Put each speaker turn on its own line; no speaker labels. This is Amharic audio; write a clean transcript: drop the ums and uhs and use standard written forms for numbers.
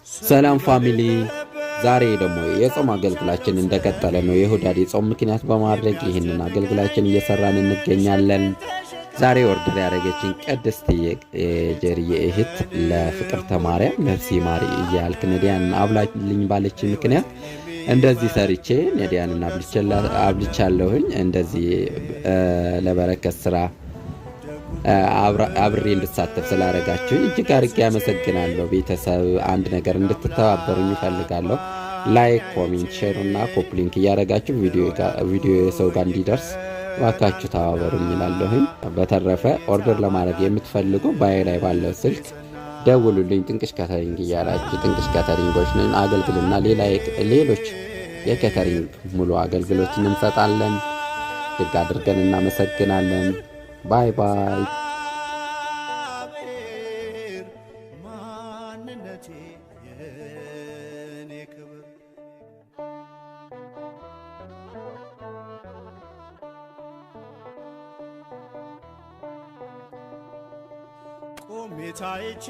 ሰላም family፣ ዛሬ ደግሞ የጾም አገልግላችን እንደቀጠለ ነው። የሁዳዴ ጾም ምክንያት በማድረግ ይህንን አገልግላችን እየሰራን እንገኛለን። ዛሬ order ያደረገችን ቅድስት የጀርዬ እህት ለፍቅርተ ማርያም ነፍሲ ማሪ እያልክ ነዲያን አብላልኝ ባለች ምክንያት እንደዚህ ሰርቼ ነዲያንን አብልቻለሁኝ። እንደዚህ ለበረከት ስራ አብሬ እንድሳተፍ ስላደረጋችሁኝ እጅግ አድርጌ አመሰግናለሁ። ቤተሰብ፣ አንድ ነገር እንድትተባበሩኝ እፈልጋለሁ። Like፣ comment፣ share እና copy link እያደረጋችሁ ቪዲዮ የሰው ጋር እንዲደርስ እባካችሁ ተባበሩኝ እላለሁኝ። በተረፈ order ለማድረግ የምትፈልጉ bio ላይ ባለው ስልክ ደውሉልኝ። ጥንቅሽ catering እያላችሁ፣ ጥንቅሽ catering ኦች ነን። አገልግልና ሌሎች የ catering ሙሉ አገልግሎትን እንሰጣለን። እጅግ አድርገን እናመሰግናለን። Bye bye።
ማንነቴ የኔ ክብር ቆሜ ታይቻ።